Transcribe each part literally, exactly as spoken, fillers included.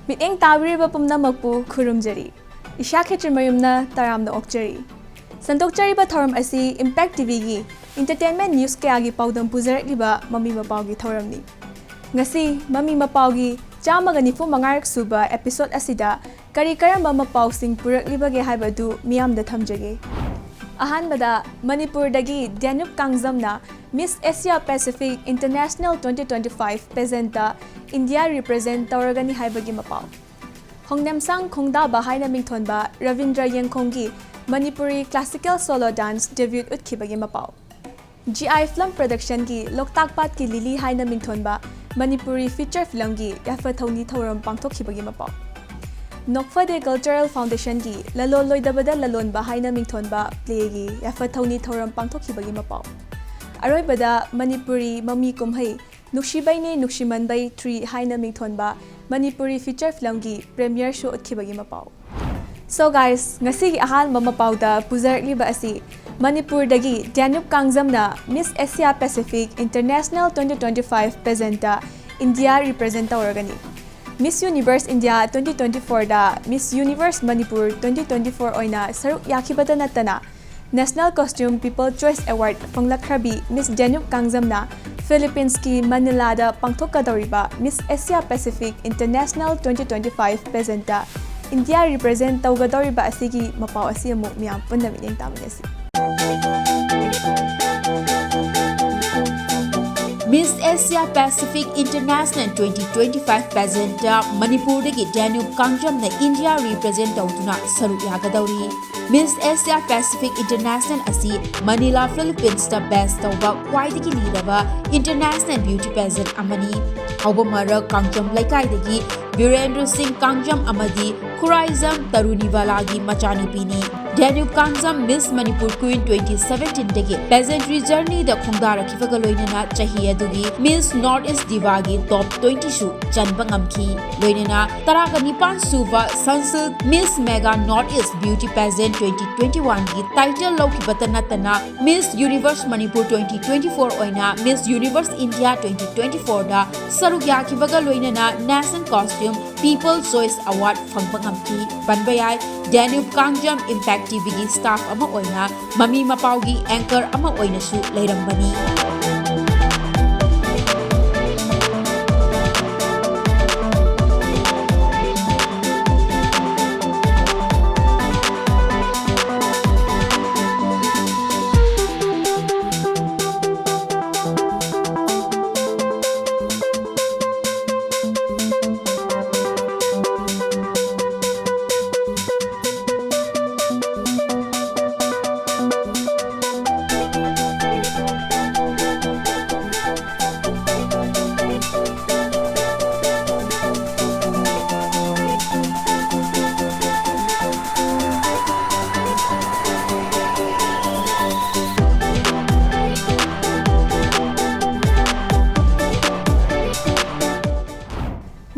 ꯃꯤꯠꯌꯦꯡ ꯇꯥꯕꯤꯔꯤꯕ ꯄꯨꯝꯅꯃꯛꯄꯨ ꯈꯨꯔꯨꯝꯖꯔꯤ꯫ ꯏꯁꯥ ꯈꯦꯇ꯭ꯔꯤꯃꯌꯨꯝꯅ ꯇꯔꯥꯝꯅ ꯑꯣꯛꯆꯔꯤ꯫ ꯁꯟꯗꯣꯛꯆꯔꯤꯕ ꯊꯧꯔꯝ ꯑꯁꯤ Impact ꯇꯤꯚꯤꯒꯤ entertainment news ꯀꯌꯥꯒꯤ ꯄꯥꯎꯗꯝ ꯄꯨꯖꯔꯛꯂꯤꯕ ꯃꯃꯤ ꯃꯄꯥꯎꯒꯤ ꯊꯧꯔꯝꯅꯤ꯫ ꯉꯁꯤ ꯃꯃꯤ ꯃꯄꯥꯎꯒꯤ ꯆꯥꯝꯃꯒ ꯅꯤꯐꯨ ꯃꯉꯥꯔꯛ ꯁꯨꯕ episode ꯑꯁꯤꯗ ꯀꯔꯤ ꯀꯔꯝꯕ ꯃꯄꯥꯎꯁꯤꯡ ꯄꯨꯔꯛꯂꯤꯕꯒꯦ ꯍꯥꯏꯕꯗꯨ ꯃꯤꯌꯥꯝꯗ ꯊꯝꯖꯒꯦ꯫ ꯑꯍꯥꯟꯕꯗ, ꯃꯅꯤꯄꯨꯔꯗꯒꯤ ꯗꯦꯅꯨꯞ ꯀꯥꯡꯖꯝꯅ Miss Asia Pacific International twenty twenty-five pageantꯇ ꯏꯟꯗꯤꯌꯥ represent ꯇꯧꯔꯒꯅꯤ ꯍꯥꯏꯕꯒꯤ ꯃꯄꯥꯎ꯫ ꯍꯣꯡꯅꯦꯝꯁꯥꯡ ꯈꯣꯡꯗꯥꯕ ꯍꯥꯏꯅ ꯃꯤꯡꯊꯣꯟꯕ ꯔꯕꯤꯟꯗ꯭ꯔ ꯌꯦꯡꯈꯣꯡꯒꯤ Manipuri classical solo dance debut ꯎꯠꯈꯤꯕꯒꯤ ꯃꯄꯥꯎ꯫ ꯖꯤ ꯑꯥꯏ Film Productionꯒꯤ ꯂꯣꯛꯇꯥꯛ ꯄꯥꯠꯀꯤ ꯂꯤꯂꯤ ꯍꯥꯏꯅ ꯃꯤꯡꯊꯣꯟꯕ ꯃꯅꯤꯄꯨꯔꯤ feature filmꯒꯤ ꯌꯥꯏꯐ ꯊꯧꯅꯤ ꯊꯧꯔꯝ ꯄꯥꯡꯊꯣꯛꯈꯤꯕꯒꯤ ꯃꯄꯥꯎ꯫ ꯅꯣꯛꯐꯗꯦ Cultural Foundationꯒꯤ ꯂꯂꯣꯟ ꯂꯣꯏꯗꯕꯗ ꯂꯂꯣꯟꯕ ꯍꯥꯏꯅ ꯃꯤꯡꯊꯣꯟꯕ playꯒꯤ ꯌꯥꯏꯐ ꯊꯧꯅꯤ ꯊꯧꯔꯝ ꯄꯥꯡꯊꯣꯛꯈꯤꯕꯒꯤ ꯃꯄꯥꯎ꯫ ꯑꯔꯣꯏꯕꯗ, ꯃꯅꯤꯄꯨꯔꯤ ꯃꯃꯤ ꯀꯨꯝꯍꯩ ꯅꯨꯡꯁꯤꯕꯩꯅꯦ ꯅꯨꯡꯁꯤꯃꯟꯕꯩ three ꯍꯥꯏꯅ ꯃꯤꯡꯊꯣꯟꯕ Manipuri feature filmꯒꯤ premiere show ꯎꯠꯈꯤꯕꯒꯤ ꯃꯄꯥꯎ꯫ So guys, ꯉꯁꯤꯒꯤ ꯑꯍꯥꯟꯕ ꯃꯄꯥꯎꯗ ꯄꯨꯖꯔꯛꯂꯤꯕ ꯑꯁꯤ ꯃꯅꯤꯄꯨꯔꯗꯒꯤ ꯗꯦꯅꯨꯞ ꯀꯥꯡꯖꯝꯅ Miss Asia Pacific International twenty twenty-five pageantꯇ ꯏꯟꯗꯤꯌꯥ represent ꯇꯧꯔꯒꯅꯤ꯫ Miss Universe India twenty twenty-fourꯗ Miss Universe Manipur twenty twenty-four ꯑꯣꯏꯅ ꯁꯔꯨꯛ ꯌꯥꯈꯤꯕꯇ ꯅꯠꯇꯅ, National Costume People Choice Award ꯐꯪꯂꯛꯈ꯭ꯔꯕꯤ Miss ꯗꯦꯅꯨꯞ ꯀꯥꯡꯖꯝꯅ Philippines ꯀꯤ Manila ꯗ ꯄꯥꯡꯊꯣꯛꯀꯗꯧꯔꯤꯕ Miss Asia Pacific International twenty twenty-five pageantꯇ ꯏꯟꯗꯤꯌꯥ represent ꯇꯧꯒꯗꯧꯔꯤꯕ ꯑꯁꯤꯒꯤ ꯃꯄꯥꯎ ꯑꯁꯤ ꯑꯃꯨꯛ ꯃꯤꯌꯥꯝ ꯄꯨꯟꯅ ꯃꯤꯠꯌꯦꯡ ꯇꯥꯃꯤꯟꯅꯁꯤ꯫ Miss Asia Pacific International twenty twenty-five pageantꯇ ꯃꯅꯤꯄꯨꯔꯗꯒꯤ ꯗꯦꯅꯨꯞ ꯀꯥꯡꯖꯝꯅ ꯏꯟꯗꯤꯌꯥ represent ꯇꯧꯗꯨꯅ ꯁꯔꯨꯛ ꯌꯥꯒꯗꯧꯔꯤ꯫ Miss Asia Pacific International ꯑꯁꯤ Manila, Philippines ꯇ base ꯇꯧꯕ ꯈ꯭ꯋꯥꯏꯗꯒꯤ ꯂꯤꯔꯕ international beauty pageant ꯑꯃꯅꯤ꯫ ꯍꯧꯕ ꯃꯔꯛ ꯀꯥꯡꯖꯝ ꯂꯩꯀꯥꯏꯗꯒꯤ ꯕꯤꯔꯦꯟꯗ꯭ꯔ ꯁꯤꯡ ꯀꯥꯡꯖꯝ ꯑꯃꯗꯤ Khuraijam ꯇꯔꯨꯅꯤꯕꯥꯂꯥꯒꯤ ꯃꯆꯥꯅꯨꯄꯤꯅꯤ꯫ ꯗꯦꯅꯨꯞ Kangjam Miss Manipur Queen twenty seventeenꯗꯒꯤ pageantry journeyꯗ ꯈꯣꯡꯗꯥꯔꯛꯈꯤꯕꯒ ꯂꯣꯏꯅꯅ ꯆꯍꯤ ꯑꯗꯨꯒꯤ Miss North East Divaꯒꯤ top twentyꯁꯨ ꯆꯟꯕ ꯉꯝꯈꯤ꯫ ꯂꯣꯏꯅꯅ ꯇꯔꯥꯒ ꯅꯤꯄꯥꯟ ꯁꯨꯕ Sunsilk Miss Mega North East Beauty Pageant twenty twenty-oneꯒꯤ title ꯂꯧꯈꯤꯕꯇ ꯅꯠꯇꯅ Miss Universe Manipur twenty twenty-four ꯑꯣꯏꯅ Miss Universe India twenty twenty-fourꯗ ꯁꯔꯨꯛ ꯌꯥꯈꯤꯕꯒ ꯂꯣꯏꯅꯅ National Costume People Choice Award ꯐꯪꯕ ꯉꯝꯈꯤ꯫ ꯄꯟꯕ ꯌꯥꯏ, ꯗꯦꯅ꯭ꯌꯨꯕ ꯀꯥꯡꯖꯝ Impact TVꯒꯤ staff ꯑꯃ ꯑꯣꯏꯅ ꯃꯃꯤ ꯃꯄꯥꯎꯒꯤ anchor ꯑꯃ ꯑꯣꯏꯅꯁꯨ ꯂꯩꯔꯝꯕꯅꯤ꯫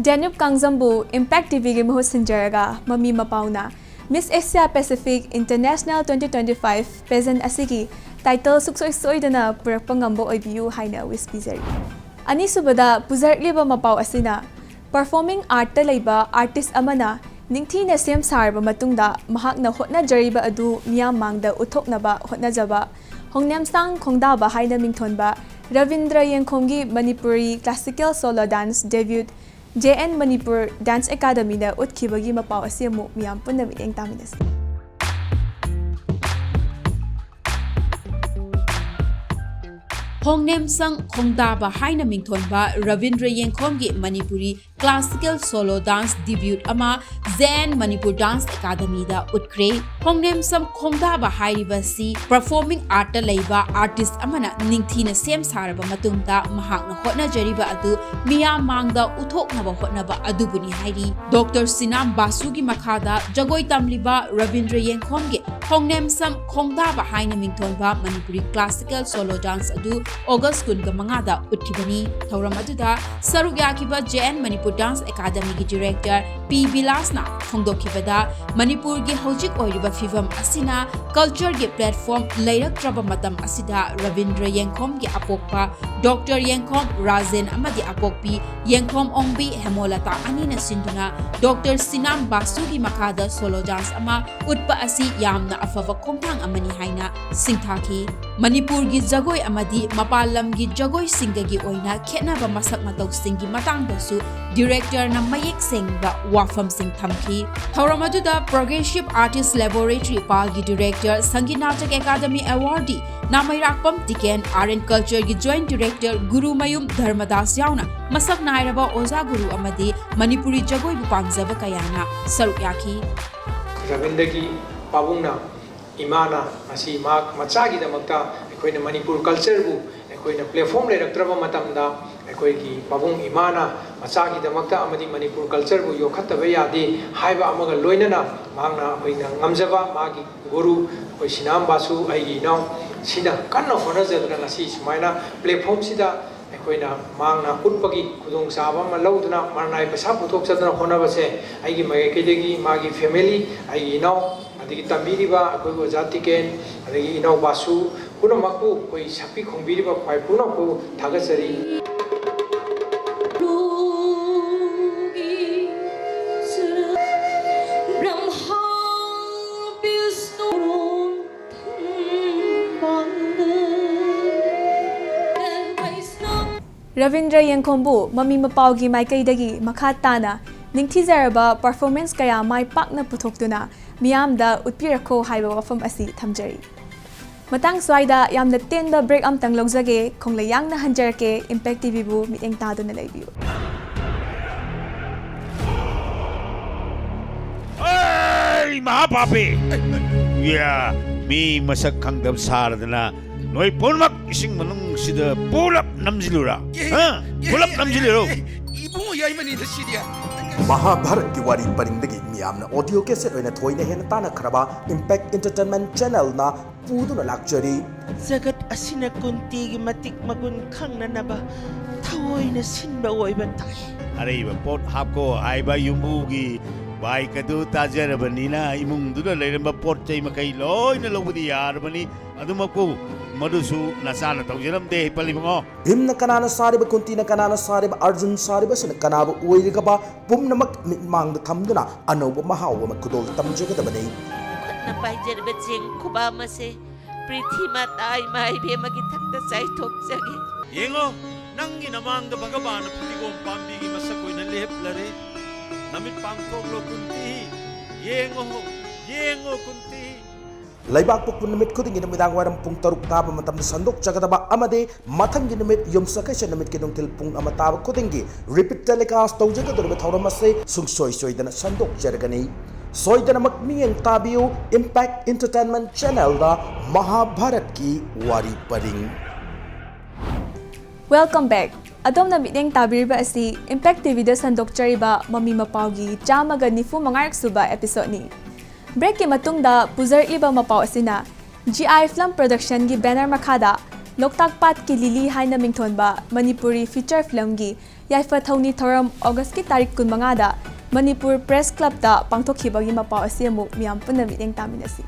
ꯗꯦꯅ꯭ꯌꯨꯕ ꯀꯥꯡꯖꯝꯕꯨ Impact TVꯒꯤ ꯃꯍꯨꯠ ꯁꯤꯟꯖꯔꯒ ꯃꯃꯤ ꯃꯄꯥꯎꯅ Miss Asia Pacific International twenty twenty-five pageant ꯑꯁꯤꯒꯤ title ꯁꯨꯛꯁꯣꯏ ꯁꯣꯏꯗꯅ ꯄꯨꯔꯛꯄ ꯉꯝꯕ ꯑꯣꯏꯕꯤꯌꯨ ꯍꯥꯏꯅ wish ꯄꯤꯖꯔꯤ꯫ ꯑꯅꯤꯁꯨꯕꯗ ꯄꯨꯖꯔꯛꯂꯤꯕ ꯃꯄꯥꯎ ꯑꯁꯤꯅ performing artꯇ ꯂꯩꯕ artist ꯑꯃꯅ ꯅꯤꯡꯊꯤꯅ ꯁꯦꯝ ꯁꯥꯔꯕ ꯃꯇꯨꯡꯗ ꯃꯍꯥꯛꯅ ꯍꯣꯠꯅꯖꯔꯤꯕ ꯑꯗꯨ ꯃꯤꯌꯥꯝ ꯃꯥꯡꯗ ꯎꯠꯊꯣꯛꯅꯕ ꯍꯣꯠꯅꯖꯕ ꯍꯣꯡꯅꯦꯝꯁꯥꯡ ꯈꯣꯡꯗꯥꯕ ꯍꯥꯏꯅ ꯃꯤꯡꯊꯣꯟꯕ Rabindra ꯌꯦꯡꯈꯣꯝꯒꯤ Manipuri classical solo dance debut J N Manipur Dance Academyꯗ ꯎꯠꯈꯤꯕꯒꯤ ꯃꯄꯥꯎ ꯑꯁꯤ ꯑꯃꯨꯛ ꯃꯤꯌꯥꯝ ꯄꯨꯟꯅ ꯃꯤꯠꯌꯦꯡ ꯇꯥꯃꯤꯟꯅꯁꯤ꯫ ꯍꯣꯡꯅꯦꯝꯁꯪ ꯈꯣꯡꯗꯥꯕ ꯍꯥꯏꯅ ꯃꯤꯡꯊꯣꯟꯕ Rabindra ꯌꯦꯡꯈꯣꯝꯒꯤ Manipuri classical solo dance debut ꯑꯃ J N Manipur Dance Academyꯗ ꯎꯠꯈ꯭ꯔꯦ꯫ ꯍꯣꯡꯅꯦꯝꯁꯪ ꯈꯣꯡꯗꯥꯕ ꯍꯥꯏꯔꯤꯕ ꯑꯁꯤ performing artꯇ ꯂꯩꯕ artist ꯑꯃꯅ ꯅꯤꯡꯊꯤꯅ ꯁꯦꯝ ꯁꯥꯔꯕ ꯃꯇꯨꯡꯗ ꯃꯍꯥꯛꯅ ꯍꯣꯠꯅꯖꯔꯤꯕ ꯑꯗꯨ ꯃꯤꯌꯥꯝ ꯃꯥꯡꯗ ꯎꯠꯊꯣꯛꯅꯕ ꯍꯣꯠꯅꯕ ꯑꯗꯨꯕꯨꯅꯤ ꯍꯥꯏꯔꯤ꯫ ꯗꯣꯛꯇꯔ ꯁꯤꯅꯥꯝ ꯕꯥꯁꯨꯒꯤ ꯃꯈꯥꯗ ꯖꯒꯣꯏ ꯇꯝꯂꯤꯕ ꯔꯕꯤꯟꯗ꯭ꯔ ꯌꯦꯡꯈꯣꯝꯒꯤ ꯍꯣꯡꯅꯦꯝꯁꯝ ꯈꯣꯡꯗꯥꯕ ꯍꯥꯏꯅ ꯃꯤꯡꯊꯣꯟꯕ ꯃꯅꯤꯄꯨꯔꯤ classical solo dance ꯑꯗꯨ August ꯀꯨꯟꯒ ꯃꯉꯥꯗ ꯎꯠꯈꯤꯕꯅꯤ꯫ ꯊꯧꯔꯝ ꯑꯗꯨꯗ ꯁꯔꯨꯛ ꯌꯥꯈꯤꯕ J N Manipur Dance Academyꯒꯤ director ꯄꯤ ꯕꯤꯂꯥꯁꯅ ꯐꯣꯡꯗꯣꯛꯈꯤꯕꯗ, ꯃꯅꯤꯄꯨꯔꯒꯤ ꯍꯧꯖꯤꯛ ꯑꯣꯏꯔꯤꯕ ꯐꯤꯚꯝ ꯑꯁꯤꯅ cultureꯒꯤ platform ꯂꯩꯔꯛꯇ꯭ꯔꯕ ꯃꯇꯝ ꯑꯁꯤꯗ ꯔꯕꯤꯟꯗ꯭ꯔ ꯌꯦꯡꯈꯣꯝꯒꯤ ꯑꯄꯣꯛꯄ ꯗꯣꯛꯇꯔ ꯌꯦꯡꯈꯣꯝ ꯔꯥꯖꯦꯟ ꯑꯃꯗꯤ ꯑꯄꯣꯛꯄꯤ ꯌꯦꯡꯈꯣꯝ ꯑꯣꯡꯕꯤ ꯍꯦꯃꯣꯂꯇꯥ ꯑꯅꯤꯅ ꯁꯤꯟꯗꯨꯅ ꯗꯣꯛꯇꯔ ꯁꯤꯅꯥꯝ ꯕꯥꯁꯨꯒꯤ ꯃꯈꯥꯗ solo dance ꯑꯃ ꯎꯠꯄ ꯑꯁꯤ ꯌꯥꯝꯅ ꯑꯐꯕ ꯈꯣꯡꯊꯥꯡ ꯑꯃꯅꯤ ꯍꯥꯏꯅ ꯁꯤꯡꯊꯥꯈꯤ꯫ ꯃꯅꯤꯄꯨꯔꯒꯤ ꯖꯒꯣꯏ ꯑꯃꯗꯤ ꯃꯄꯥꯟ ꯂꯝꯒꯤ ꯖꯒꯣꯏꯁꯤꯡꯗꯒꯤ ꯑꯣꯏꯅ ꯈꯦꯠꯅꯕ ꯃꯁꯛ ꯃꯇꯧꯁꯤꯡꯒꯤ ꯃꯇꯥꯡꯗꯁꯨ directorꯅ ꯃꯌꯦꯛ ꯁꯦꯡꯕ ꯋꯥꯐꯝꯁꯤꯡ ꯊꯝꯈꯤ꯫ ꯊꯧꯔꯝ ꯑꯗꯨꯗ Progressive Artist Laboratory ꯏꯝꯐꯥꯜꯒꯤ director, Sangeet Natak academy awardee Nameirakpam Tiken, Art and Cultureꯒꯤ joint director ꯒꯨꯔꯨꯃꯌꯨꯝ ꯙꯔꯃꯗꯥꯁ ꯌꯥꯎꯅ ꯃꯁꯛ ꯅꯥꯏꯔꯕ ꯑꯣꯖꯥ ꯒꯨꯔꯨ ꯑꯃꯗꯤ ꯃꯅꯤꯄꯨꯔꯤ ꯖꯒꯣꯏꯕꯨ ꯄꯥꯝꯖꯕ ꯀꯌꯥꯅ ꯁꯔꯨꯛ ꯌꯥꯈꯤ꯫ ꯔꯕꯤꯟꯗ꯭ꯔꯒꯤ ꯄꯥꯕꯨꯡꯅ, ꯏꯃꯥꯅ ꯉꯁꯤ ꯃꯍꯥꯛ ꯃꯆꯥꯒꯤꯗꯃꯛꯇ ꯑꯩꯈꯣꯏꯅ ꯃꯅꯤꯄꯨꯔ cultureꯕꯨ ꯑꯩꯈꯣꯏꯅ platform ꯂꯩꯔꯛꯇ꯭ꯔꯕ ꯃꯇꯝꯗ, ꯑꯩꯈꯣꯏꯒꯤ ꯄꯥꯕꯨꯡ ꯏꯃꯥꯅ ꯃꯆꯥꯒꯤꯗꯃꯛꯇ ꯑꯃꯗꯤ ꯃꯅꯤꯄꯨꯔ cultureꯕꯨ ꯌꯣꯛꯈꯠꯇꯕ ꯌꯥꯗꯦ ꯍꯥꯏꯕ ꯑꯃꯒ ꯂꯣꯏꯅꯅ, ꯃꯍꯥꯛꯅ ꯑꯩꯈꯣꯏꯅ ꯉꯝꯖꯕ ꯃꯥꯒꯤ ꯒꯨꯔꯨ ꯑꯩꯈꯣꯏ ꯁꯤꯅꯥꯝ ꯕꯥꯁꯨ, ꯑꯩꯒꯤ ꯏꯅꯥꯎ, ꯁꯤꯅ ꯀꯟꯅ ꯍꯣꯠꯅꯖꯗꯨꯅ ꯉꯁꯤ ꯁꯨꯃꯥꯏꯅ platformꯁꯤꯗ ꯑꯩꯈꯣꯏꯅ ꯃꯍꯥꯛꯅ ꯎꯠꯄꯒꯤ ꯈꯨꯗꯣꯡꯆꯥꯕ ꯑꯃ ꯂꯧꯗꯨꯅ, ꯃꯔꯅꯥꯏ ꯄꯩꯁꯥ ꯄꯨꯊꯣꯛꯆꯗꯨꯅ ꯍꯣꯠꯅꯕꯁꯦ, ꯑꯩꯒꯤ ꯃꯥꯏꯀꯩꯗꯒꯤ ꯃꯥꯒꯤ family, ꯑꯩꯒꯤ ꯏꯅꯥꯎ, ꯑꯗꯒꯤ ꯇꯝꯕꯤꯔꯤꯕ ꯑꯩꯈꯣꯏꯒꯤ ꯑꯣꯖꯥ ꯇꯤꯀꯦꯟ, ꯑꯗꯒꯤ ꯏꯅꯥꯎ ꯕꯥꯁꯨ, ꯄꯨꯝꯅꯃꯛꯄꯨ, ꯑꯩꯈꯣꯏ ꯁꯛꯄꯤ ꯈꯣꯡꯕꯤꯔꯤꯕ ꯈ꯭ꯋꯥꯏ ꯄꯨꯝꯅꯃꯛꯄꯨ ꯊꯥꯒꯠꯆꯔꯤ꯫ ꯔꯕꯤꯟꯗ꯭ꯔ ꯌꯦꯡꯈꯣꯝꯕꯨ ꯃꯃꯤ ꯃꯄꯥꯎꯒꯤ ꯃꯥꯏꯀꯩꯗꯒꯤ ꯃꯈꯥ ꯇꯥꯅ ꯅꯤꯡꯊꯤꯖꯔꯕ performance ꯀꯌꯥ ꯃꯥꯏ ꯄꯥꯛꯅ ꯄꯨꯊꯣꯛꯇꯨꯅ ꯃꯤꯌꯥꯝꯗ ꯎꯠꯄꯤꯔꯛꯈꯣ ꯍꯥꯏꯕ ꯋꯥꯐꯝ ꯑꯁꯤ ꯊꯝꯖꯔꯤ꯫ ꯃꯇꯥꯡ ꯁ꯭ꯋꯥꯏꯗ ꯌꯥꯝꯅ ꯇꯦꯟꯕ break ꯑꯝꯇꯪ ꯂꯧꯖꯒꯦ꯫ ꯈꯣꯡꯂꯩ ꯌꯥꯡꯅ ꯍꯟꯖꯔꯛꯀꯦ꯫ Impact TVꯕꯨ ꯃꯤꯠꯌꯦꯡ ꯇꯥꯗꯨꯅ ꯂꯩꯕꯤꯌꯨ꯫ ꯑꯩ ꯃꯍꯥꯄꯥꯄꯤ! ꯌꯥ, ꯃꯤ ꯃꯁꯛ ꯈꯪꯗꯕ ꯁꯥꯔꯗꯅ ꯅꯣꯏ ꯄꯨꯝꯅꯃꯛ ꯏꯁꯤꯡ ꯃꯅꯨꯡꯁꯤꯗ ꯄꯨꯂꯞ ꯅꯝꯁꯤꯜꯂꯨꯔꯥ? ꯍꯥ? ꯄꯨꯂꯞ ꯅꯝꯁꯤꯜꯂꯨꯔꯣ? ꯏꯕꯨꯡꯉꯣ ꯌꯥꯏꯃꯅꯤꯗ ꯁꯤꯗꯤ꯫ ꯃꯍꯥꯚꯥꯔꯠꯀꯤ ꯋꯥꯔꯤ ꯄꯔꯤꯡꯗꯒꯤ ꯃꯤꯌꯥꯝꯅ audio cassette ꯑꯣꯏꯅ ꯊꯣꯏꯅ ꯍꯦꯟꯅ ꯇꯥꯟꯅꯈ꯭ꯔꯕ Impact Entertainment Channelꯅ ꯄꯨꯗꯨꯅ ꯂꯥꯛꯆꯔꯤ꯫ ꯖꯒꯠ ꯑꯁꯤꯅ ꯀꯨꯟꯇꯤꯒꯤ ꯃꯇꯤꯛ ꯃꯒꯨꯟ ꯈꯪꯅꯅꯕ ꯊꯑꯣꯏꯅ ꯁꯤꯟꯕ ꯑꯣꯏꯕ ꯇꯥꯏ꯫ ꯑꯔꯩꯕ ꯄꯣꯠ ꯍꯥꯞꯀꯣ ꯍꯥꯏꯕ ꯌꯨꯝꯕꯨꯒꯤ ꯕꯥꯏꯛ ꯑꯗꯨ ꯇꯥꯖꯔꯕꯅꯤꯅ, ꯏꯃꯨꯡꯗꯨꯗ ꯂꯩꯔꯝꯕ ꯄꯣꯠ ꯆꯩ ꯃꯈꯩ ꯂꯣꯏꯅ ꯂꯧꯕꯗꯤ ꯌꯥꯔꯕꯅꯤ꯫ ꯑꯗꯨꯃꯛꯄꯨ ꯃꯗꯨꯁꯨ ꯅꯆꯥꯅ ꯇꯧꯖꯔꯝꯗꯦ, ꯄꯜꯂꯤꯕꯉꯣ꯫ ꯚꯤꯝꯅ ꯀꯅꯥꯅ ꯁꯥꯔꯤꯕ, ꯀꯨꯟꯇꯤꯅ ꯀꯅꯥꯅ ꯁꯥꯔꯤꯕ, ꯑꯔꯖꯨꯟ ꯁꯥꯔꯤꯕꯁꯤꯅ ꯀꯅꯥꯕꯨ ꯑꯣꯏꯔꯤꯒꯕ, ꯄꯨꯝꯅꯃꯛ ꯃꯤꯠꯃꯥꯡꯗ ꯊꯝꯗꯨꯅ ꯑꯅꯧꯕ ꯃꯍꯥꯎ ꯑꯃ ꯈꯨꯗꯣꯜ ꯇꯝꯖꯒꯗꯕꯅꯤ꯫ ꯈꯨꯠꯅ ꯄꯥꯏꯖꯔꯤꯕ ꯆꯦꯡ ꯈꯨꯕꯥꯝ ꯑꯁꯦ ꯄ꯭ꯔꯤꯊꯤ ꯃꯥꯇꯥ ꯏꯃꯥ ꯏꯕꯦꯝꯃꯒꯤ ꯊꯛꯇ ꯆꯥꯏꯊꯣꯛꯆꯒꯦ꯫ ꯌꯦꯡꯉꯣ, ꯅꯪꯒꯤ ꯅꯃꯥꯡꯗ ꯚꯒꯕꯥꯟꯅ ꯐꯗꯤꯒꯣꯝ ꯄꯥꯝꯕꯤꯒꯤ ꯃꯁꯛ ꯑꯣꯏꯅ ꯂꯦꯞꯂꯔꯦ꯫ ꯅꯃꯤꯠ ꯄꯥꯡꯊꯣꯛꯂꯣ ꯀꯨꯟꯇꯤ, ꯌꯦꯡꯉꯣ, ꯌꯦꯡꯉꯣ ꯀꯨꯟꯇꯤ꯫ ꯂꯩꯕꯥꯛ ꯄꯣꯛꯄ ꯅꯨꯃꯤꯠ ꯈꯨꯗꯤꯡꯒꯤ ꯅꯨꯃꯤꯗꯥꯡ ꯋꯥꯏꯔꯝ ꯄꯨꯡ ꯇꯔꯨꯛ ꯇꯥꯕ ꯃꯇꯝꯗ ꯁꯟꯗꯣꯛꯆꯒꯗꯕ ꯑꯃꯗꯤ ꯃꯊꯪꯒꯤ ꯅꯨꯃꯤꯠ ꯌꯨꯝꯁꯀꯩꯁ ꯅꯨꯃꯤꯠꯀꯤ ꯅꯨꯡꯊꯤꯜ ꯄꯨꯡ ꯑꯃ ꯇꯥꯕ ꯈꯨꯗꯤꯡꯒꯤ repeat telecast ꯇꯧꯖꯒꯗꯧꯔꯤꯕ ꯊꯧꯔꯝ ꯑꯁꯤ ꯁꯨꯡꯁꯣꯏ ꯁꯣꯏꯗꯅ ꯁꯟꯗꯣꯛꯆꯔꯒꯅꯤ꯫ ꯁꯣꯏꯗꯅꯃꯛ ꯃꯤꯠꯌꯦꯡ ꯇꯥꯕꯤꯌꯨ Impact Entertainment channelꯗ ꯃꯍꯥꯚꯥꯔꯠꯀꯤ ꯋꯥꯔꯤ ꯄꯔꯤꯡ꯫ Welcome back. ꯑꯗꯣꯝꯅ ꯃꯤꯠꯌꯦꯡ ꯇꯥꯕꯤꯔꯤꯕ ꯑꯁꯤ Impact TVꯗ ꯁꯟꯗꯣꯛꯆꯔꯤꯕ ꯃꯃꯤ ꯃꯄꯥꯎꯒꯤ ꯆꯥꯝꯃꯒ ꯅꯤꯐꯨ ꯃꯉꯥꯔꯛ ꯁꯨꯕ episodeꯅꯤ꯫ Breakꯀꯤ ꯃꯇꯨꯡꯗ ꯄꯨꯖꯔꯛꯂꯤꯕ ꯃꯄꯥꯎ ꯑꯁꯤꯅ G I Film Productionꯒꯤ banner ꯃꯈꯥꯗ ꯂꯣꯛꯇꯥꯛ ꯄꯥꯠꯀꯤ ꯂꯤꯂꯤ ꯍꯥꯏꯅ ꯃꯤꯡꯊꯣꯟꯕ ꯃꯅꯤꯄꯨꯔꯤ feature filmꯒꯤ ꯌꯥꯏꯐ ꯊꯧꯅꯤ ꯊꯧꯔꯝ Augustꯀꯤ ꯇꯥꯔꯤꯛ ꯀꯨꯟꯃꯉꯥꯗ ꯃꯅꯤꯄꯨꯔ Press Clubꯇ ꯄꯥꯡꯊꯣꯛꯈꯤꯕꯒꯤ ꯃꯄꯥꯎ ꯑꯁꯤ ꯑꯃꯨꯛ ꯃꯤꯌꯥꯝ ꯄꯨꯟꯅ ꯃꯤꯠꯌꯦꯡ ꯇꯥꯃꯤꯟꯅꯁꯤ꯫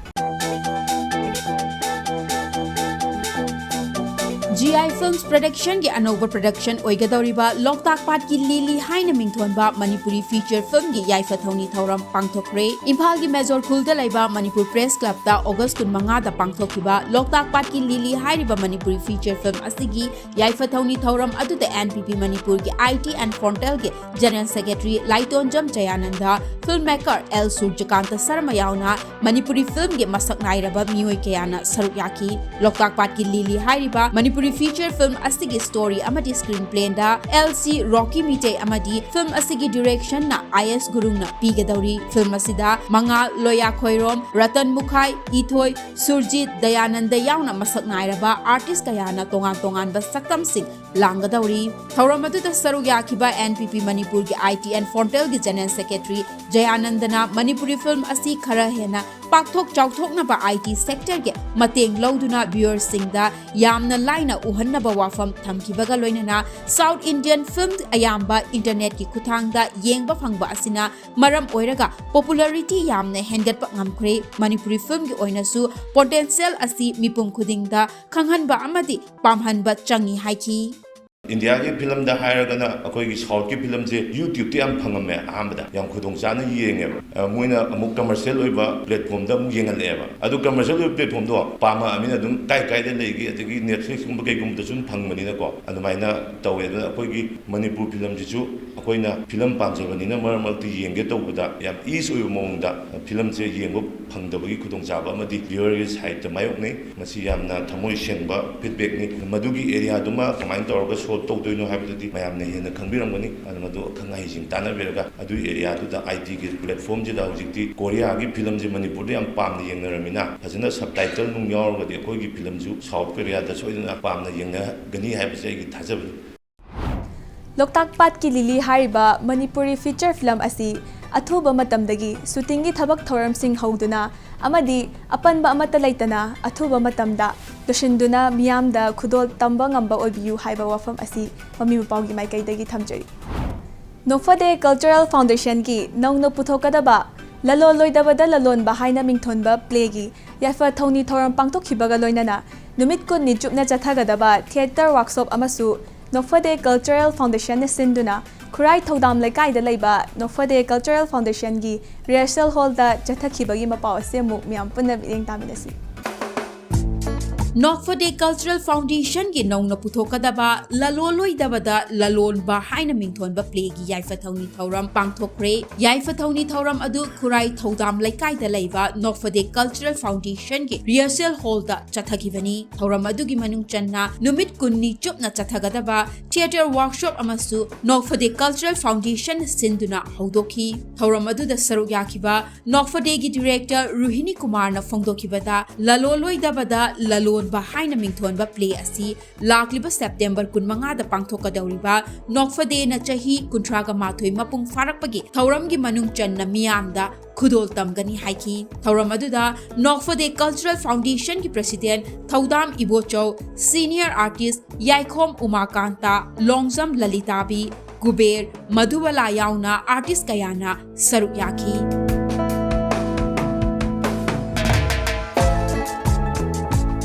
G I Films Productionꯒꯤ ꯑꯅꯧꯕ production ꯑꯣꯏꯒꯗꯧꯔꯤꯕ ꯂꯣꯛꯇꯥꯛ ꯄꯥꯠꯀꯤ ꯂꯤꯂꯤ ꯍꯥꯏꯅ ꯃꯤꯡꯊꯣꯟꯕ ꯃꯅꯤꯄꯨꯔꯤ feature filmꯒꯤ ꯌꯥꯏꯐ ꯊꯧꯅꯤ ꯊꯧꯔꯝ ꯄꯥꯡꯊꯣꯛꯈ꯭ꯔꯦ꯫ ꯏꯝꯐꯥꯜꯒꯤ Major ꯈꯨꯜꯗ ꯂꯩꯕ ꯃꯅꯤꯄꯨꯔ Press Clubꯇ August ꯀꯨꯟꯃꯉꯥꯗ ꯄꯥꯡꯊꯣꯛꯈꯤꯕ ꯂꯣꯛꯇꯥꯛ ꯄꯥꯠꯀꯤ ꯂꯤꯂꯤ ꯍꯥꯏꯔꯤꯕ ꯃꯅꯤꯄꯨꯔꯤ feature film ꯑꯁꯤꯒꯤ ꯌꯥꯏꯐ ꯊꯧꯅꯤ ꯊꯧꯔꯝ ꯑꯗꯨꯗ N P P ꯃꯅꯤꯄꯨꯔꯒꯤ I T and Frontierꯒꯤ General Secretary ꯂꯥꯏꯇꯣꯟꯖꯝ ꯖꯌꯥꯅꯟꯗ, filmmaker L ꯁꯨꯔꯖꯀꯥꯟꯇ ꯁꯔꯃ ꯌꯥꯎꯅ ꯃꯅꯤꯄꯨꯔꯤ filmꯒꯤ ꯃꯁꯛ ꯅꯥꯏꯔꯕ ꯃꯤꯑꯣꯏ ꯀꯌꯥꯅ ꯁꯔꯨꯛ ꯌꯥꯈꯤ꯫ ꯂꯣꯛꯇꯥꯛ ꯄꯥꯠꯀꯤ ꯂꯤꯂꯤ ꯍꯥꯏꯔꯤꯕ ꯃꯅꯤꯄꯨꯔꯤ feature film ꯑꯁꯤꯒꯤ story ꯑꯃꯗꯤ screenplayꯗ L C Rocky Meitei ꯑꯃꯗꯤ film ꯑꯁꯤꯒꯤ directionꯅ I S ꯒꯨꯔꯨꯡꯅ ꯄꯤꯒꯗꯧꯔꯤ꯫ Film ꯑꯁꯤꯗ ꯃꯉꯥꯜ, ꯂꯣꯌꯥ ꯈꯣꯏꯔꯣꯝ, ꯔꯇꯟ ꯃꯨꯈꯥꯏ, ꯏꯊꯣꯏ, ꯁꯨꯔꯖꯤꯠ, ꯗꯌꯥꯅꯟꯗ ꯌꯥꯎꯅ ꯃꯁꯛ ꯅꯥꯏꯔꯕ artist ꯀꯌꯥꯅ ꯇꯣꯉꯥꯟ ꯇꯣꯉꯥꯟꯕ ꯁꯛꯇꯝꯁꯤꯡ ꯂꯥꯡꯒꯗꯧꯔꯤ꯫ ꯊꯧꯔꯝ ꯑꯗꯨꯗ ꯁꯔꯨꯛ ꯌꯥꯈꯤꯕ N P P ꯃꯅꯤꯄꯨꯔꯒꯤ I T and Frontier ꯒꯤ General Secretary ꯖꯌꯥꯅꯟꯗꯅ ꯃꯅꯤꯄꯨꯔꯤ film ꯑꯁꯤ ꯈꯔ ꯍꯦꯟꯅ ꯄꯥꯛꯊꯣꯛ ꯆꯥꯎꯊꯣꯛꯅꯕ I T sector ꯒꯤ ꯃꯇꯦꯡ ꯂꯧꯗꯨꯅ viewer ꯁꯤꯡꯗ ꯌꯥꯝꯅ ꯂꯥꯏꯅ ꯎꯍꯟꯅꯕ ꯋꯥꯐꯝ ꯊꯝꯈꯤꯕꯒ ꯂꯣꯏꯅꯅ South Indian film ꯑꯌꯥꯝꯕ internet ꯀꯤ ꯈꯨꯠꯊꯥꯡꯗ ꯌꯦꯡꯕ ꯐꯪꯕ ꯑꯁꯤꯅ ꯃꯔꯝ ꯑꯣꯏꯔꯒ popularity ꯌꯥꯝꯅ ꯍꯦꯟꯒꯠꯄ ꯉꯝꯈ꯭ꯔꯦ꯫ ꯃꯅꯤꯄꯨꯔꯤ film ꯒꯤ ꯑꯣꯏꯅꯁꯨ potential ꯑꯁꯤ ꯃꯤꯄꯨꯝ ꯈꯨꯗꯤꯡꯗ ꯈꯪꯍꯟꯕ ꯑꯃꯗꯤ ꯄꯥꯝꯍꯟꯕ ꯆꯪꯏ ꯍꯥꯏꯈꯤ꯫ ꯏꯟꯗꯤꯌꯥꯒꯤ film ꯗ ꯍꯥꯏꯔꯒꯅ ꯑꯩꯈꯣꯏꯒꯤ South ꯀꯤ film ꯁꯦ YouTube ꯇ ꯌꯥꯝ ꯐꯪꯉꯝꯃꯦ꯫ ꯑꯍꯥꯟꯕꯗ ꯌꯥꯝ ꯈꯨꯗꯣꯡ ꯆꯥꯅ ꯌꯦꯡꯉꯦꯕ꯫ ꯑ, ꯃꯣꯏꯅ ꯑꯃꯨꯛ commercial ꯑꯣꯏꯕ platform ꯗ ꯑꯃꯨꯛ ꯌꯦꯡꯍꯜꯂꯛꯑꯦꯕ꯫ ꯑꯗꯨ commercial ꯑꯣꯏꯕ platform ꯗꯣ ꯄꯥꯝꯃꯛꯑꯃꯤꯅ ꯑꯗꯨꯝ ꯀꯥꯏ ꯀꯥꯏꯗ ꯂꯩꯒꯦ, ꯑꯗꯒꯤ Netflix ꯀꯨꯝꯕ ꯀꯩꯒꯨꯝꯕꯗꯁꯨ ꯑꯗꯨꯝ ꯐꯪꯕꯅꯤꯅꯀꯣ, ꯑꯗꯨꯃꯥꯏꯅ ꯇꯧꯋꯦ꯫ ꯑꯗꯨꯅ ꯑꯩꯈꯣꯏꯒꯤ ꯃꯅꯤꯄꯨꯔ film ꯁꯤꯁꯨ ꯑꯩꯈꯣꯏꯅ film ꯄꯥꯝꯖꯕꯅꯤꯅ ꯃꯔꯛ ꯃꯔꯛꯇ ꯌꯦꯡꯒꯦ ꯇꯧꯕꯗ ꯌꯥꯝ easy ꯑꯣꯏꯕ ꯃꯑꯣꯡꯗ film ꯁꯦ ꯌꯦꯡꯕ ꯐꯪꯗꯕꯒꯤ ꯈꯨꯗꯣꯡꯆꯥꯕ ꯑꯃꯗꯤ viewer ꯒꯤ side ꯇ ꯃꯥꯌꯣꯛꯅꯩ꯫ ꯃꯁꯤ ꯌꯥꯝꯅ ꯊꯃꯣꯏ ꯁꯦꯡꯕ feedback ꯅꯤ꯫ ꯃꯗꯨꯒꯤ area ꯗꯨꯃ ꯀꯃꯥꯏꯅ ꯇꯧꯔꯒ solve ꯇꯧꯗꯣꯏꯅꯣ ꯍꯥꯏꯕꯗꯨꯗꯤ ꯃꯌꯥꯝꯅ ꯍꯦꯟꯅ ꯈꯪꯕꯤꯔꯝꯒꯅꯤ꯫ ꯑꯗꯨꯅ ꯃꯗꯨ ꯑꯈꯪ ꯑꯍꯩꯁꯤꯡ ꯇꯥꯟꯅꯕꯤꯔꯒ ꯑꯗꯨꯒꯤ area ꯗꯨꯗ I T ꯒꯤ platform ꯁꯤꯗ ꯍꯧꯖꯤꯛꯇꯤ ꯀꯣꯔꯤꯌꯥꯒꯤ film ꯁꯦ ꯃꯅꯤꯄꯨꯔꯗ ꯌꯥꯝ ꯄꯥꯝꯅ ꯌꯦꯡꯅꯔꯝꯃꯤꯅ ꯐꯖꯅ subtitle ꯅꯨꯡ ꯌꯥꯎꯔꯒꯗꯤ ꯑꯩꯈꯣꯏꯒꯤ film ꯁꯨ South Korea ꯗ ꯁꯣꯏꯗꯅ ꯄꯥꯝꯅ ꯌꯦꯡꯅꯒꯅꯤ ꯍꯥꯏꯕꯁꯦ ꯑꯩꯒꯤ ꯊꯥꯖꯕꯅꯤ꯫ ꯂꯣꯛꯇꯥꯛ ꯄꯥꯠꯀꯤ ꯂꯤꯂꯤ ꯍꯥꯏꯔꯤꯕ ꯃꯅꯤꯄꯨꯔꯤ feature film ꯑꯁꯤ ꯑꯊꯨꯕ ꯃꯇꯝꯗꯒꯤ shooting ꯒꯤ ꯊꯕꯛ ꯊꯧꯔꯝꯁꯤꯡ ꯍꯧꯗꯨꯅ ꯑꯃꯗꯤ ꯑꯄꯟꯕ ꯑꯃꯠꯇ ꯂꯩꯇꯅ ꯑꯊꯨꯕ ꯃꯇꯝꯗ ꯂꯣꯏꯁꯤꯟꯗꯨꯅ ꯃꯤꯌꯥꯝꯗ ꯈꯨꯗꯣꯜ ꯇꯝꯕ ꯉꯝꯕ ꯑꯣꯏꯕꯤꯌꯨ ꯍꯥꯏꯕ ꯋꯥꯐꯝ ꯑꯁꯤ ꯃꯃꯤ ꯃꯄꯥꯎꯒꯤ ꯃꯥꯏꯀꯩꯗꯒꯤ ꯊꯝꯖꯔꯤ꯫ ꯅꯣꯛꯐꯗꯦ Cultural Foundation ꯒꯤ ꯅꯧꯅ ꯄꯨꯊꯣꯛꯀꯗꯕ ꯂꯂꯣꯟꯂꯣꯏꯗꯕꯗ ꯂꯂꯣꯟꯕ ꯍꯥꯏꯅ ꯃꯤꯡꯊꯣꯟꯕ play ꯒꯤ ꯌꯥꯏꯐ ꯊꯧꯅꯤ ꯊꯧꯔꯝ ꯄꯥꯡꯊꯣꯛꯈꯤꯕꯒ ꯂꯣꯏꯅꯅ ꯅꯨꯃꯤꯠ ꯀꯨꯟꯅꯤ ꯆꯨꯞꯅ ꯆꯠꯊꯒꯗꯕ theatre workshop ꯑꯃꯁꯨ ꯅꯣꯛꯐꯗꯦ Cultural Foundation ꯅ ꯁꯤꯟꯗꯨꯅ ꯈꯨꯔꯥꯏ ꯊꯧꯗꯥꯝ ꯂꯩꯀꯥꯏꯗ ꯂꯩꯕ ꯅꯣꯛꯐꯗꯦ Cultural Foundation ꯒꯤ rehearsal hall ꯗ ꯆꯠꯊꯈꯤꯕꯒꯤ ꯃꯄꯥꯎ ꯑꯁꯤ ꯑꯃꯨꯛ ꯃꯤꯌꯥꯝ ꯄꯨꯟꯅ ꯃꯤꯠꯌꯦꯡ ꯇꯥꯃꯤꯟꯅꯁꯤ꯫ ꯅꯣꯛꯐꯗꯦ Cultural Foundation ꯒꯤ ꯅꯧꯅ ꯄꯨꯊꯣꯛꯀꯗꯕ ꯂꯂꯣꯟꯂꯣꯏꯗꯕꯗ ꯂꯂꯣꯟꯕ ꯍꯥꯏꯅ ꯃꯤꯡꯊꯣꯟꯕ play ꯒꯤ ꯌꯥꯏꯐ ꯊꯧꯅꯤ ꯊꯧꯔꯝ ꯄꯥꯡꯊꯣꯛꯈ꯭ꯔꯦ꯫ ꯌꯥꯏꯐ ꯊꯧꯅꯤ ꯊꯧꯔꯝ ꯑꯗꯨ ꯈꯨꯔꯥꯏ ꯊꯧꯗꯥꯝ ꯂꯩꯀꯥꯏꯗ ꯂꯩꯕ ꯅꯣꯛꯐꯗꯦ Cultural Foundation ꯒꯤ rehearsal hall ꯗ ꯆꯠꯊꯈꯤꯕꯅꯤ꯫ ꯊꯧꯔꯝ ꯑꯗꯨꯒꯤ ꯃꯅꯨꯡ ꯆꯟꯅ ꯅꯨꯃꯤꯠ ꯀꯨꯟꯅꯤ ꯆꯨꯞꯅ ꯆꯠꯊꯒꯗꯕ theatre workshop ꯑꯃꯁꯨ ꯅꯣꯛꯐꯗꯦ Cultural Foundation ꯅ ꯁꯤꯟꯗꯨꯅ ꯍꯧꯗꯣꯛꯈꯤ꯫ ꯊꯧꯔꯝ ꯑꯗꯨꯗ ꯁꯔꯨꯛ ꯌꯥꯈꯤꯕ ꯅꯣꯛꯐꯗꯦꯒꯤ director ꯔꯣꯍꯤꯅꯤ ꯀꯨꯃꯥꯔꯅ ꯐꯣꯡꯗꯣꯛꯈꯤꯕꯗ, ꯂꯂꯣꯟꯂꯣꯏꯗꯕꯗ ꯂꯂꯣꯟ ꯍꯥꯏꯅ ꯃꯤꯡꯊꯣꯟꯕ ꯄ꯭ꯂꯦ ꯑꯁꯤ ꯂꯥꯛꯂꯤꯕ ꯁꯦꯞꯇꯦꯝꯕꯔ ꯀꯨꯟꯃꯉꯥꯗ ꯄꯥꯡꯊꯣꯛꯀꯗꯧꯔꯤꯕ ꯅꯣꯛꯐꯗꯦꯅ ꯆꯍꯤ ꯀꯨꯟꯊ꯭ꯔꯥꯒ ꯃꯥꯊꯣꯏ ꯃꯄꯨꯡ ꯐꯥꯔꯛꯄꯒꯤ ꯊꯧꯔꯝꯒꯤ ꯃꯅꯨꯡ ꯆꯟꯅ ꯃꯤꯌꯥꯝꯗ ꯈꯨꯗꯣꯜ ꯇꯝꯒꯅꯤ ꯍꯥꯏꯈꯤ꯫ ꯊꯧꯔꯝ ꯑꯗꯨꯗ ꯅꯣꯛꯐꯗꯦ ꯀꯜꯆꯔꯦꯜ ꯐꯥꯎꯟꯗꯦꯁꯟꯒꯤ ꯄ꯭ꯔꯦꯁꯤꯗꯦꯟꯠ ꯊꯧꯗꯥꯝ ꯏꯕꯣꯆꯧ, ꯁꯤꯅꯤꯌꯔ ꯑꯥꯔꯇꯤꯁ ꯌꯥꯏꯈꯣꯝ ꯎꯃꯥꯀꯥꯟꯇ, ꯂꯣꯡꯖꯝ ꯂꯂꯤꯇꯥꯕꯤ, ꯀꯨꯕꯦꯔ, ꯃꯙꯨꯕꯂꯥ ꯌꯥꯎꯅ ꯑꯥꯔꯇꯤꯁ ꯀꯌꯥꯅ ꯁꯔꯨꯛ ꯌꯥꯈꯤ꯫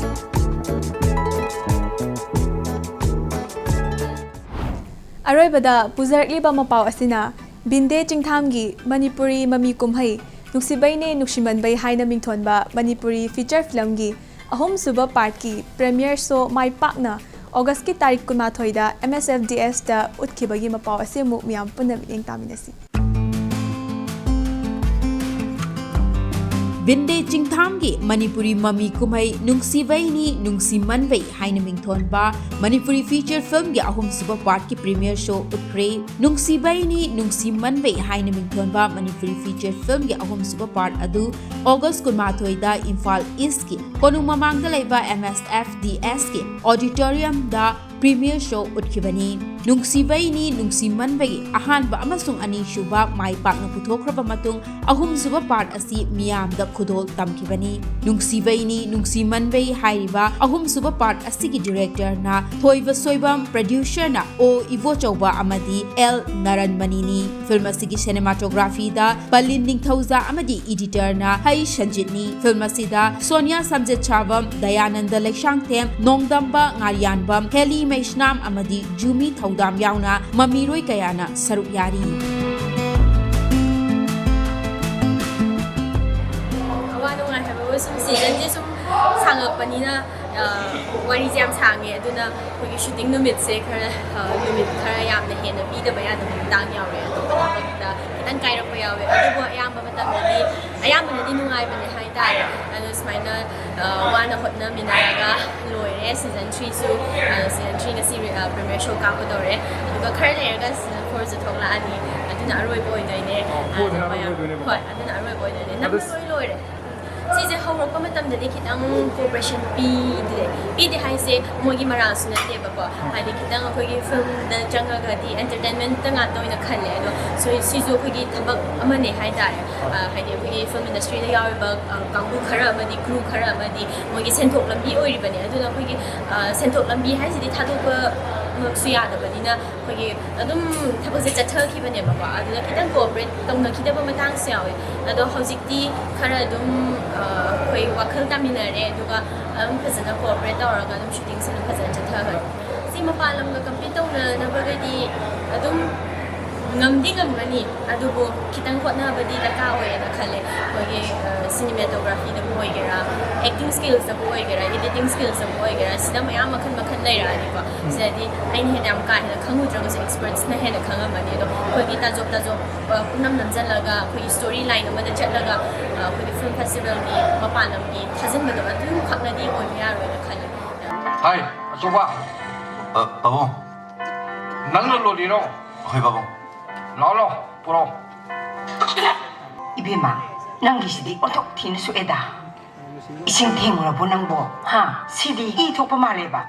ꯑꯔꯣꯏꯕꯗ ꯄꯨꯖꯔꯛꯂꯤꯕ ꯃꯄꯥꯎ ꯑꯁꯤꯅ ꯕꯤꯟꯗꯦ ꯆꯤꯡꯊꯥꯝꯒꯤ ꯃꯅꯤꯄꯨꯔꯤ ꯃꯃꯤ ꯀꯨꯝꯍꯩ ꯅꯨꯡꯁꯤꯕꯩꯅꯦ ꯅꯨꯡꯁꯤꯃꯟꯕꯩ ꯍꯥꯏꯅ ꯃꯤꯡꯊꯣꯟꯕ ꯃꯅꯤꯄꯨꯔꯤ ꯐꯤꯆꯔ ꯐꯤꯂꯝꯒꯤ ꯑꯍꯨꯝꯁꯨꯕ ꯄꯥꯔꯠꯀꯤ ꯄ꯭ꯔꯦꯃꯤꯌꯔ ꯁꯣ ꯃꯥꯏ ꯄꯥꯛꯅ ꯑꯣꯒꯁꯀꯤ ꯇꯥꯔꯤꯛ ꯀꯨꯟꯃꯥꯊꯣꯏꯗ ꯑꯦꯝ ꯑꯦꯁ ꯑꯦꯐ ꯗꯤ ꯑꯦꯁꯇ ꯎꯠꯈꯤꯕꯒꯤ ꯃꯄꯥꯎ ꯑꯁꯤ ꯑꯃꯨꯛ ꯃꯤꯌꯥꯝ ꯄꯨꯟꯅ ꯃꯤꯠꯌꯦꯡ ꯇꯥꯃꯤꯟꯅꯁꯤ꯫ ꯕꯤꯟꯗꯦ ꯆꯤꯡꯊꯥꯝꯒꯤ ꯃꯅꯤꯄꯨꯔꯤ ꯃꯃꯤ ꯀꯨꯝꯍꯩ ꯅꯨꯡꯁꯤꯕꯩꯅꯤ ꯅꯨꯡꯁꯤꯃꯟꯕꯩ ꯍꯥꯏꯅ ꯃꯤꯡꯊꯣꯟꯕ ꯃꯅꯤꯄꯨꯔꯤ ꯐꯤꯆꯔ ꯐꯤꯂꯝꯒꯤ ꯑꯍꯨꯝꯁꯨꯕ ꯄꯥꯔꯠꯀꯤ ꯄ꯭ꯔꯤꯃꯤꯌꯔ ꯁꯣ ꯎꯠꯈ꯭ꯔꯦ꯫ ꯅꯨꯡꯁꯤꯕꯩꯅꯤ ꯅꯨꯡꯁꯤꯃꯟꯕꯩ ꯍꯥꯏꯅ ꯃꯤꯡꯊꯣꯟꯕ ꯃꯅꯤꯄꯨꯔꯤ ꯐꯤꯆꯔ ꯐꯤꯂꯝꯒꯤ ꯑꯍꯨꯝꯁꯨꯕ ꯄꯥꯔꯠ ꯑꯗꯨ ꯑꯣꯒꯁ ꯀꯨꯟꯃꯥꯊꯣꯏꯗ ꯏꯝꯐꯥꯜ ꯏꯁꯀꯤ ꯀꯣꯅꯨꯡ ꯃꯃꯥꯡꯗ ꯂꯩꯕ ꯑꯦꯝ ꯑꯦꯁ ꯑꯦꯐ ꯗꯤ ꯑꯦꯁꯀꯤ ꯑꯣꯗꯤꯇꯣꯔꯤꯌꯝꯗ ꯄ꯭ꯔꯤꯃꯤꯌꯔ ꯁꯣ ꯎꯠꯈꯤꯕꯅꯤ꯫ ꯅꯨꯡꯁꯤꯕꯩꯅꯤ ꯅꯨꯡꯁꯤꯃꯟꯕꯒꯤ ꯑꯍꯥꯟꯕ ꯑꯃꯁꯨꯡ ꯑꯅꯤꯁꯨꯕ ꯃꯥꯏ ꯄꯥꯛꯅ ꯄꯨꯊꯣꯛꯈ꯭ꯔꯕ ꯃꯇꯨꯡ, ꯑꯍꯨꯝꯁꯨꯕ ꯄꯥꯔꯠ ꯑꯁꯤ ꯃꯤꯌꯥꯝꯗ ꯈꯨꯗꯣꯜ ꯇꯝꯈꯤꯕꯅꯤ꯫ ꯅꯨꯡꯁꯤꯕꯩꯅꯤ ꯅꯨꯡꯁꯤꯃꯟꯕꯩ ꯍꯥꯏꯔꯤꯕ ꯑꯍꯨꯝꯁꯨꯕ ꯄꯥꯔꯠ ꯑꯁꯤꯒꯤ ꯗꯤꯔꯦꯛꯇꯔꯅ ꯊꯣꯏꯕ ꯁꯣꯏꯕꯝ, ꯄ꯭ꯔꯗ꯭ꯌꯨꯁꯔꯅ ꯑꯣ ꯏꯕꯣꯆꯧꯕ ꯑꯃꯗꯤ ꯑꯦꯜ ꯅꯔꯟꯃꯅꯤꯅꯤ꯫ ꯐꯤꯂꯝ ꯑꯁꯤꯒꯤ ꯁꯤꯅꯦꯃꯥꯇꯣꯒ꯭ꯔꯥꯐꯤꯗ ꯄꯂꯤꯟ ꯅꯤꯡꯊꯧꯖꯥ ꯑꯃꯗꯤ ꯏꯗꯤꯇꯔꯅ ꯍꯩ ꯁꯟꯖꯤꯠꯅꯤ꯫ ꯐꯤꯂꯝ ꯑꯁꯤꯗ ꯁꯣꯅꯤꯌꯥ ꯁꯝꯖꯦꯠꯁꯥꯕꯝ, ꯗꯌꯥꯅꯟꯗ ꯂꯩꯁꯥꯡꯊꯦꯝ, ꯅꯣꯡꯗꯝꯕ ꯉꯥꯔꯤꯌꯥꯟꯕꯝ, ꯍꯦꯂꯤ ꯃꯩꯁꯅꯥꯝ ꯑꯃꯗꯤ ꯖꯨꯃꯤ ꯊꯧꯗꯥꯝ ꯌꯥꯎꯅ ꯃꯃꯤꯔꯣꯏ ꯀꯌꯥꯅ ꯁꯔꯨꯛ ꯌꯥꯔꯤ꯫ ꯑꯋꯥ ꯅꯨꯡꯉꯥꯏ ꯍꯥꯏꯕꯕꯨ ꯁꯨꯝ ꯁꯤꯖꯟꯁꯦ ꯁꯨꯝ ꯁꯥꯡꯉꯛꯄꯅꯤꯅ, ꯑ, ꯋꯥꯔꯤꯁꯦ ꯌꯥꯝ ꯁꯥꯡꯉꯦ꯫ ꯑꯗꯨꯅ ꯑꯩꯈꯣꯏꯒꯤ ꯁꯨꯇꯤꯡ ꯅꯨꯃꯤꯠꯁꯦ ꯈꯔ, ꯑ, ꯅꯨꯃꯤꯠ ꯈꯔ ꯌꯥꯝꯅ ꯍꯦꯟꯅ ꯄꯤꯗꯕ ꯌꯥꯗꯕ ꯃꯇꯥꯡ ꯌꯥꯎꯔꯦ꯫ ꯑꯇꯣꯞꯄ ꯊꯕꯛꯇ ꯈꯤꯇꯪ ꯀꯥꯏꯔꯛꯄ ꯌꯥꯎꯋꯦ꯫ ꯑꯗꯨꯕꯨ ꯑꯌꯥꯝꯕ ꯃꯇꯝꯗꯗꯤ, ꯑꯌꯥꯝꯕꯅꯗꯤ ꯅꯨꯡꯉꯥꯏꯕꯅꯦ ꯍꯥꯏꯇꯥꯔꯦ꯫ ꯑꯗꯣ ꯁꯨꯃꯥꯏꯅ, ꯑ, ꯋꯥꯅ ꯍꯣꯠꯅꯃꯤꯟꯅꯔꯒ ꯂꯣꯏꯔꯦ ꯁꯤꯖꯟ ꯊ꯭ꯔꯤꯁꯨ꯫ ꯑ, ꯁꯤꯖꯟ ꯊ꯭ꯔꯤ ꯉꯁꯤ, ꯑ, ꯄ꯭ꯔꯤꯃꯤꯌꯔ ꯁꯣ ꯀꯥꯞꯀꯗꯧꯔꯦ꯫ ꯑꯗꯨꯒ ꯈꯔ ꯂꯩꯔꯒ ꯁꯤꯖꯟ ꯐꯣꯔꯁꯨ ꯊꯣꯛꯂꯛꯑꯅꯤ꯫ ꯑꯗꯨꯅ ꯑꯔꯣꯏꯕ ꯑꯣꯏꯗꯣꯏꯅꯦ꯫ ꯑꯣ, ꯐꯣꯔꯁꯤꯅ ꯑꯗꯨ ꯃꯌꯥꯝ ꯑꯔꯣꯏꯕ ꯑꯣꯏꯗꯣꯏꯅꯦꯀꯣ? ꯍꯣꯏ, ꯑꯗꯨꯅ ꯑꯔꯣꯏꯕ ꯑꯣꯏꯗꯣꯏꯅꯦ꯫ ꯑꯗꯨ ꯅꯝꯕ ꯂꯣꯏ ꯂꯣꯏꯔꯦ꯫ ꯁꯤꯁꯦ ꯍꯧꯔꯛꯄ ꯃꯇꯝꯗꯗꯤ ꯈꯤꯇꯪ ꯀꯣꯑꯣꯄꯔꯦꯁꯟ ꯄꯤꯗꯦ꯫ ꯄꯤꯗꯦ ꯍꯥꯏꯁꯦ ꯃꯣꯏꯒꯤ ꯃꯔꯥꯜꯁꯨ ꯅꯠꯇꯦꯕꯀꯣ꯫ ꯍꯥꯏꯗꯤ ꯈꯤꯇꯪ ꯑꯩꯈꯣꯏꯒꯤ ꯐꯤꯂꯝꯗ ꯆꯪꯉꯒꯗꯤ ꯑꯦꯟꯇꯔꯇꯦꯟꯃꯦꯟꯇ ꯉꯥꯛꯇ ꯑꯣꯏꯅ ꯈꯜꯂꯦ꯫ ꯑꯗꯣ ꯁꯤ- ꯁꯤꯁꯨ ꯑꯩꯈꯣꯏꯒꯤ ꯊꯕꯛ ꯑꯃꯅꯦ ꯍꯥꯏꯇꯥꯔꯦ꯫ ꯑ, ꯍꯥꯏꯗꯤ ꯑꯩꯈꯣꯏꯒꯤ ꯐꯤꯂꯝ ꯏꯟꯗꯁꯇ꯭ꯔꯤꯗ ꯌꯥꯎꯔꯤꯕ, ꯑ, ꯀꯥꯡꯕꯨ ꯈꯔ ꯑꯃꯗꯤ, ꯀ꯭ꯔꯨ ꯈꯔ ꯑꯃꯗꯤ ꯃꯣꯏꯒꯤ ꯁꯦꯟꯊꯣꯛ ꯂꯝꯕꯤ ꯑꯣꯏꯔꯤꯕꯅꯦ꯫ ꯑꯗꯨꯅ ꯑꯩꯈꯣꯏꯒꯤ, ꯑ, ꯁꯦꯟꯊꯣꯛ ꯂꯝꯕꯤ ꯍꯥꯏꯁꯤꯗꯤ ꯊꯥꯗꯣꯛꯄꯃꯛꯁꯨ ꯌꯥꯗꯕꯅꯤꯅ ꯑꯩꯈꯣꯏꯒꯤ ꯑꯗꯨꯝ ꯊꯕꯛꯁꯦ ꯆꯠꯊꯈꯤꯕꯅꯦꯕꯀꯣ꯫ ꯑꯗꯨꯗ ꯈꯤꯇꯪ ꯀꯣꯑꯣꯄꯔꯦꯠ ꯇꯧꯅꯈꯤꯗꯕ ꯃꯇꯥꯡꯁꯨ ꯌꯥꯎꯋꯦ꯫ ꯑꯗꯣ ꯍꯧꯖꯤꯛꯇꯤ ꯈꯔ ꯑꯗꯨꯝ, ꯑ, ꯑꯩꯈꯣꯏ ꯋꯥꯈꯜ ꯇꯥꯃꯤꯟꯅꯔꯦ, ꯑꯗꯨꯒ ꯑꯗꯨꯝ ꯐꯖꯅ ꯀꯣꯑꯣꯄꯔꯦꯠ ꯇꯧꯔꯒ ꯑꯗꯨꯝ ꯁꯨꯇꯤꯡꯁꯦ ꯑꯗꯨꯝ ꯐꯖꯅ ꯆꯠꯊꯈ꯭ꯔꯦ꯫ ꯁꯤ ꯃꯄꯥꯟ ꯂꯝꯒ ꯀꯝꯄꯤꯠ ꯇꯧꯅꯅꯕꯒꯗꯤ ꯑꯗꯨꯝ ꯉꯝꯗꯤ ꯉꯝꯒꯅꯤ, ꯑꯗꯨꯕꯨ ꯈꯤꯇꯪ ꯍꯣꯠꯅꯕꯗꯤ ꯗꯔꯀꯥꯔ ꯑꯣꯏꯌꯦꯅ ꯈꯜꯂꯦ꯫ ꯑꯩꯈꯣꯏꯒꯤ, ꯑ, ꯁꯤꯅꯤꯃꯦꯇꯣꯒ꯭ꯔꯥꯐꯤꯗꯕꯨ ꯑꯣꯏꯒꯦꯔꯥ, ꯑꯦꯛꯇꯤꯡ ꯁ꯭ꯀꯤꯜꯁꯇꯕꯨ ꯑꯣꯏꯒꯦꯔꯥ, ꯏꯗꯤꯇꯤꯡ ꯁ꯭ꯀꯤꯜꯁꯇꯕꯨ ꯑꯣꯏꯒꯦꯔꯥ, ꯁꯤꯗ ꯃꯌꯥꯝ ꯃꯈꯜ ꯃꯈꯜ ꯂꯩꯔꯛꯑꯅꯤꯀꯣ꯫ ꯁꯤꯗꯗꯤ ꯑꯩꯅ ꯍꯦꯟꯅ ꯌꯥꯝ ꯀꯥ ꯍꯦꯟꯅ ꯈꯪꯉꯨꯗ꯭ꯔꯒꯁꯨ ꯑꯦꯛꯁꯄꯔꯠꯁꯅ ꯍꯦꯟꯅ ꯈꯪꯉꯝꯃꯅꯤ꯫ ꯑꯗꯣ ꯑꯩꯈꯣꯏꯒꯤ ꯇꯥꯖꯣꯞ ꯇꯥꯖꯣꯞꯄ ꯄꯨꯝꯅꯝ ꯅꯝꯁꯤꯜꯂꯒ ꯑꯩꯈꯣꯏꯒꯤ ꯁ꯭ꯇꯣꯔꯤ ꯂꯥꯏꯟ ꯑꯃꯗ ꯆꯠꯂꯒ, ꯑ, ꯑꯩꯈꯣꯏꯒꯤ ꯐꯤꯜꯝ ꯐꯦꯁꯇꯤꯚꯦꯜꯒꯤ ꯃꯄꯥꯟ ꯂꯝꯒꯤ ꯊꯥꯖꯤꯟꯕꯗꯣ ꯑꯗꯨꯈꯛꯅꯗꯤ ꯑꯣꯏꯕ ꯌꯥꯔꯣꯏꯅ ꯈꯜꯂꯤ꯫ ꯍꯥꯏ, ꯑꯆꯧꯕ꯫ ꯑ, ꯄꯥꯕꯨꯡ꯫ ꯅꯪꯅ ꯂꯣꯜꯂꯤꯔꯣ? ꯍꯣꯏ, ꯄꯥꯕꯨꯡ꯫ ꯂꯥꯛꯑꯣ, ꯂꯥꯛꯑꯣ, ꯄꯨꯔꯛꯑꯣ꯫ ꯏꯕꯦꯝꯃ, ꯅꯪꯒꯤꯁꯤꯗꯤ ꯑꯣꯟꯊꯣꯛ ꯊꯤꯅ ꯁꯣꯛꯑꯦꯗ꯫ ꯏꯁꯤꯡ ꯊꯦꯡꯉꯨꯔꯕꯣ ꯅꯪꯕꯣ? ꯍꯥ? ꯁꯤꯗꯤ ꯏ ꯊꯣꯛꯄ ꯃꯥꯜꯂꯦꯕ꯫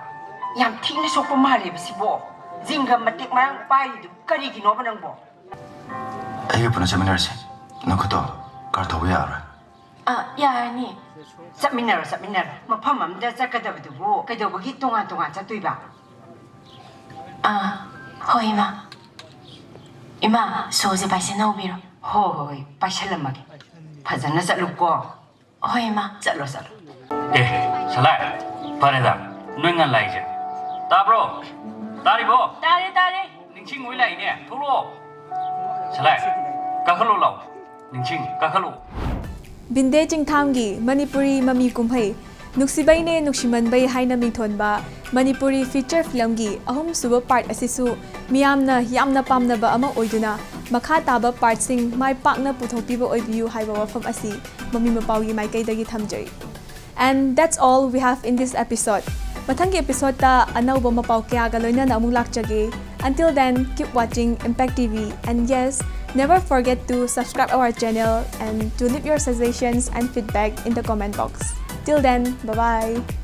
ꯌꯥꯝ ꯊꯤꯅ ꯁꯣꯛꯄ ꯃꯥꯜꯂꯦꯕ ꯁꯤꯕꯣ꯫ ꯖꯤꯡꯒ ꯃꯇꯦꯛ ꯃꯔꯥꯡ ꯄꯥꯏꯔꯤꯗꯨ ꯀꯔꯤꯒꯤꯅꯣꯕ ꯅꯪꯕꯣ? ꯑꯩꯒ ꯄꯨꯟꯅ ꯆꯠꯃꯤꯟꯅꯔꯁꯦ꯫ ꯅꯈꯨꯠꯇꯣ ꯀꯥꯔ ꯊꯧꯕ ꯌꯥꯔꯔꯣꯏ꯫ ꯑ, ꯌꯥꯔꯅꯤ꯫ ꯆꯠꯃꯤꯟꯅꯔꯣ, ꯆꯠꯃꯤꯟꯅꯔꯣ꯫ ꯃꯐꯝ ꯑꯃꯗ ꯆꯠꯀꯗꯕꯗꯨꯕꯨ ꯀꯩꯗꯧꯕꯒꯤ ꯇꯣꯉꯥꯟ ꯇꯣꯉꯥꯟ ꯆꯠꯇꯣꯏꯕ? ꯑꯥ, ꯍꯣꯏ, ꯏꯃꯥ꯫ ꯏꯃꯥ, ꯁꯣꯁꯦ ꯄꯥꯏꯁꯟꯅꯍꯧꯕꯤꯔꯣ꯫ ꯍꯣꯏ, ꯍꯣꯏ, ꯍꯣꯏ, ꯄꯥꯏꯁꯜꯂꯝꯃꯒꯦ꯫ ꯐꯖꯅ ꯆꯠꯂꯨꯀꯣ꯫ ꯍꯣꯏ, ꯏꯃꯥ꯫ ꯆꯠꯂꯣ, ꯆꯠꯂꯣ꯫ ꯑꯦ, ꯁꯂꯥꯏ, ꯐꯔꯦꯗ, ꯅꯣꯏ ꯉꯜꯂꯥꯏꯁꯦ꯫ ꯇꯥꯕ꯭ꯔꯣ? ꯇꯥꯔꯤꯕꯣ? ꯇꯥꯔꯦ, ꯇꯥꯔꯦ꯫ ꯅꯤꯡꯁꯤꯡ ꯍꯣꯏ ꯂꯥꯛꯏꯅꯦ, ꯊꯣꯛꯂꯛꯑꯣ꯫ ꯁꯂꯥꯏ, ꯀꯥꯈꯠꯂꯣ ꯂꯥꯎ꯫ ꯅꯤꯡꯁꯤꯡ, ꯀꯥꯈꯠꯂꯣ꯫ ꯕꯤꯟꯗꯦ ꯆꯤꯡꯊꯥꯝꯒꯤ ꯃꯅꯤꯄꯨꯔꯤ ꯃꯃꯤ ꯀꯨꯝꯍꯩ ꯅꯨꯡꯁꯤꯕꯩꯅꯦ ꯅꯨꯡꯁꯤꯃꯟꯕꯩ ꯍꯥꯏꯅ ꯃꯤꯡꯊꯣꯟꯕ ꯃꯅꯤꯄꯨꯔꯤ ꯐꯤꯆꯔ ꯐꯤꯂꯝꯒꯤ ꯑꯍꯨꯝꯁꯨꯕ ꯄꯥꯔꯠ ꯑꯁꯤꯁꯨ ꯃꯤꯌꯥꯝꯅ ꯌꯥꯝꯅ ꯄꯥꯝꯅꯕ ꯑꯃ ꯑꯣꯏꯗꯨꯅ ꯃꯈꯥ ꯇꯥꯕ ꯄꯥꯔꯠꯁꯤꯡ ꯃꯥꯏ ꯄꯥꯛꯅ ꯄꯨꯊꯣꯛꯄꯤꯕ ꯑꯣꯏꯕꯤꯌꯨ ꯍꯥꯏꯕ ꯋꯥꯐꯝ ꯑꯁꯤ ꯃꯃꯤ ꯃꯄꯥꯎꯒꯤ ꯃꯥꯏꯀꯩꯗꯒꯤ ꯊꯝꯖꯔꯤ꯫ And that's all we have in this episode. ꯃꯊꯪꯒꯤ ꯑꯦꯄꯤꯁꯣꯗꯇ ꯑꯅꯧꯕ ꯃꯄꯥꯎ ꯀꯌꯥꯒ ꯂꯣꯏꯅꯅ ꯑꯃꯨꯛ ꯂꯥꯛꯆꯒꯦ꯫ Until then, keep watching Impact T V. And yes, Never forget to subscribe our channel and to leave your suggestions and feedback in the comment box. Till then, bye-bye.